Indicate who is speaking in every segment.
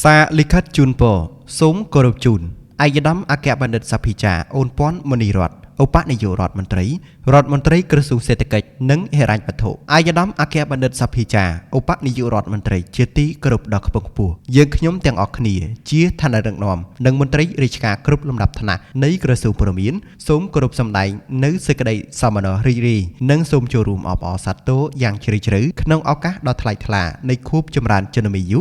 Speaker 1: សារលិខិតជូនពរសូមគោរពជូនឯកឧត្តមអគ្គបណ្ឌិតសភាចារ្យអូនពាន់មនីរតន៍ឧបនាយករដ្ឋមន្ត្រីរដ្ឋមន្ត្រីក្រសួងសេដ្ឋកិច្ចនិងហិរញ្ញវត្ថុឯកឧត្តមអគ្គបណ្ឌិតសភាចារ្យឧបនាយករដ្ឋមន្ត្រីជាទីគោរពដ៏ខ្ពង់ខ្ពស់យើងខ្ញុំទាំងអស់គ្នាជាឋានៈដឹកនាំនិងមន្ត្រីរាជការគ្រប់លំដាប់ថ្នាក់នៃក្រសួងព័ត៌មានសូមគោរពសម្ដែងនៅសេចក្តីសោមនស្សរីករាយនិងសូមចូលរួមអបអរសាទរយ៉ាងជ្រាលជ្រៅក្នុងឱកាសដ៏ថ្លៃថ្លានៃខួបចម្រើនជំនាយុ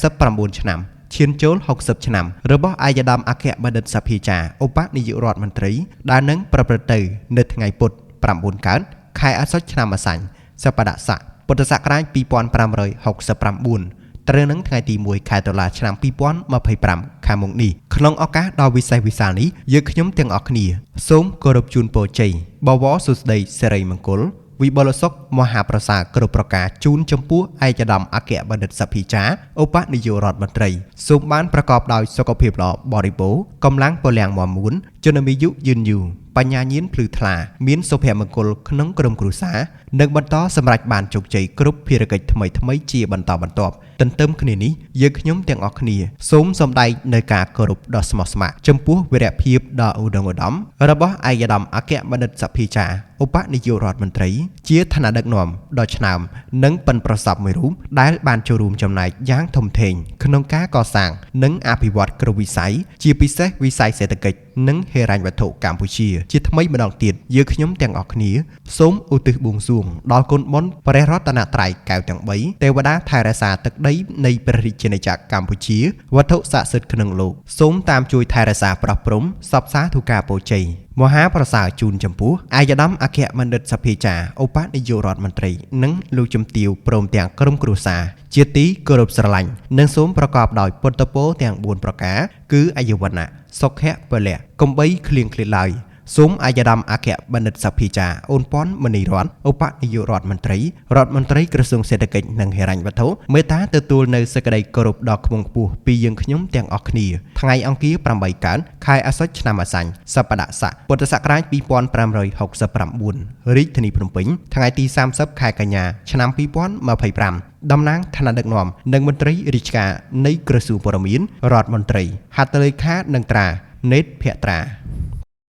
Speaker 1: 59ឆ្នាំឈានចូល60ឆ្នាំរបស់ឯកឧត្តមអគ្គបណ្ឌិតសភាចារ្យឧបនាយករដ្ឋមន្ត្រីដែលនឹងប្រព្រឹត្តទៅនៅថ្ងៃពុធ9កើតខែអាសត់ឆ្នាំម្សាញ់សប្តាហ៍ស័កពុទ្ធសករាជ2569ត្រូវនឹងថ្ងៃទី1ខែតុលាឆ្នាំ2025ខាងមុខនេះក្នុងឱកាសដ៏វិសេសវិសាលនេះយើងខ្ញុំទាំងអស់គ្នាសូមគោរពជូនពរជ័យបវរសុស្ដីសិរីមង្គលវិបុលសុខមហាប្រសាគ្រប់ប្រការជូនចំពោះឯកឧត្តមអគ្គបណ្ឌិតសភាចារឧបនាយករដ្ឋមន្ត្រីសូមបានប្រកបដោយសុខភាពល្អបរិបូរណ៍កម្លាំងពលំមាំមួនជនមានអាយុយឺនយូរបញ្ញាញាណភ្លឺថ្លាមានសុភមង្គលក្នុងក្រុមគ្រួសារនិងបន្តសម្រេចបានជោគជ័យគ្រប់ភារកិច្ចថ្មីៗជាបន្តបន្ទាប់ទន្ទឹមគ្នានេះយើងខ្ញុំទាំងអស់គ្នាសូមសម្ដែងនៅការគោរពដ៏ស្មោះស្ម័គ្រចំពោះវីរភាពដ៏ឧត្តមឧត្តមរបស់ឯកឧត្តមអគ្គបណ្ឌិតសភាចារឧបនាយករដ្ឋមន្ត្រីជាឋានៈដឹកនាំដ៏ឆ្នើមនិងប៉ិនប្រសប់មួយរូបដែលបានចូលរួមចំណែកយ៉ាងធំធេងក្នុងការកសាងនិងអភិវឌ្ឍគ្រប់វិស័យជាពិសេសវិស័យសេដ្ឋកិច្ចនិងហិរញ្ញវត្ថុកម្ពុជាជាថ្មីម្ដងទៀតយើងខ្ញុំទាំងអស់គ្នាសូមឧទ្ទិសបួងសួងដល់គុណបុណ្យព្រះរតនត្រ័យកែវទាំង3ទេវតាថែរក្សាទឹកដីនៃព្រះរាជាណាចក្រកម្ពុជាវត្ថុស័ក្តិសិទ្ធិក្នុងលោកសូមតាមជួយថែរក្សាប្រោះព្រំសពសាធុការពរជ័យមហាប្រសើរជូនចំពោះឯកឧត្តមអគ្គបណ្ឌិតសភាចារឧបនាយករដ្ឋមន្ត្រីនិងលោកជំទាវព្រមទាំងក្រុមគ្រួសារជាទីគោរពស្រឡាញ់និងសូមប្រកបដោយពុទ្ធពរទាំង4ប្រការគឺអាយុវណ្ណៈសុខៈពលៈកំបីគ្លៀងគ្លាតឡើយសូមឯកឧត្តមអគ្គបណ្ឌិតសភាចារអូនពាន់មនីរតន៍ឧបនាយករដ្ឋមន្ត្រីរដ្ឋមន្ត្រីក្រសួងសេដ្ឋកិច្ចនិងហិរញ្ញវត្ថុមេត្តាទទួលនៅសេចក្តីគោរពដ៏ខ្ពង់ខ្ពស់ពីយើងខ្ញុំទាំងអស់គ្នាថ្ងៃអង្គារ8កើតខែអាសត់ឆ្នាំម្សាញ់សប្តាហ៍ស័កពុទ្ធសករាជ2569រាជធានីភ្នំពេញថ្ងៃទី30ខែកញ្ញាឆ្នាំ2025តំណាងឋានៈដឹកនាំនិងមន្ត្រីរាជការនៃក្រសួងព័ត៌មានរដ្ឋមន្ត្រីហត្ថលេខានិងត្រានេតភក្ត្រា។